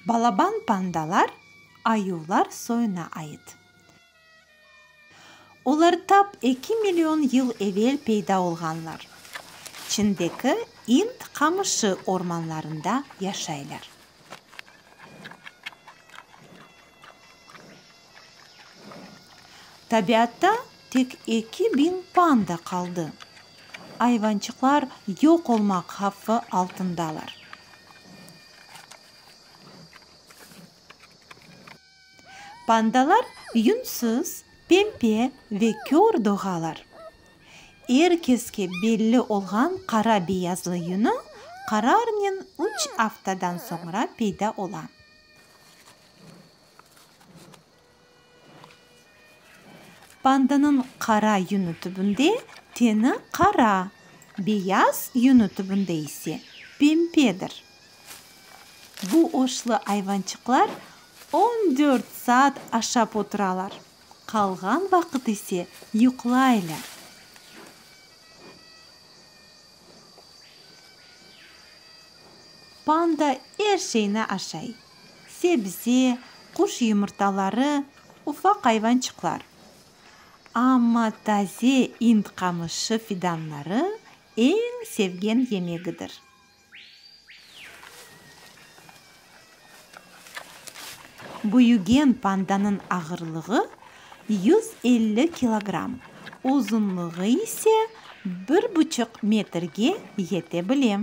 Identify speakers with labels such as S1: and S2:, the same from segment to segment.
S1: Balaban pandalar ayuvlar soyuna ait. Olar tap 2 million yıl evel peyda olğanlar. Çindeki İnd qamışı ormanlarında yaşaylar. Tabiatta tek 2000 panda qaldı. Ayvançıqlar yoq olmaq havfı altındalar. Pandalar yünsüz, pempe ve kör doğalar. Er keske belli olğan qara-beyazlı yünü qararnen 3 aftadan soñra peyda ola. Pandanıñ qara yünü tübünde teni qara, beyaz yünü tübünde ise pempedir. Bu oşlu ayvançıqlar 14 saat aşap oturalar, qalğan vaqıt ise yuqlaylar. Panda er şeyni aşay: sebze, quş yımırtaları, ufaq ayvançıqlar. Amma taze ind qamışı fidanları eñ sevgen yemegidir. Büyügen pandanıñ ağırlığı 150 kilogramm, uzunlığı ise 1,5 metrge yete bile.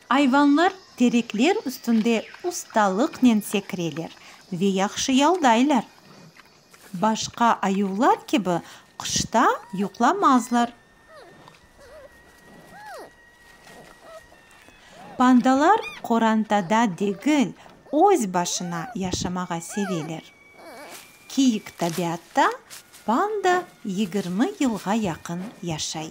S1: Ayvanlar terekler üstünde ustalıqnen sekireler ve yahşı yaldaylar. Başqa ayuvlar kibi qışta yuqlamazlar. Pandalar qorantada degil, öz başına yaşamağa seveler. Kiyik tabiatta panda 20 yılğa yaqın yaşay.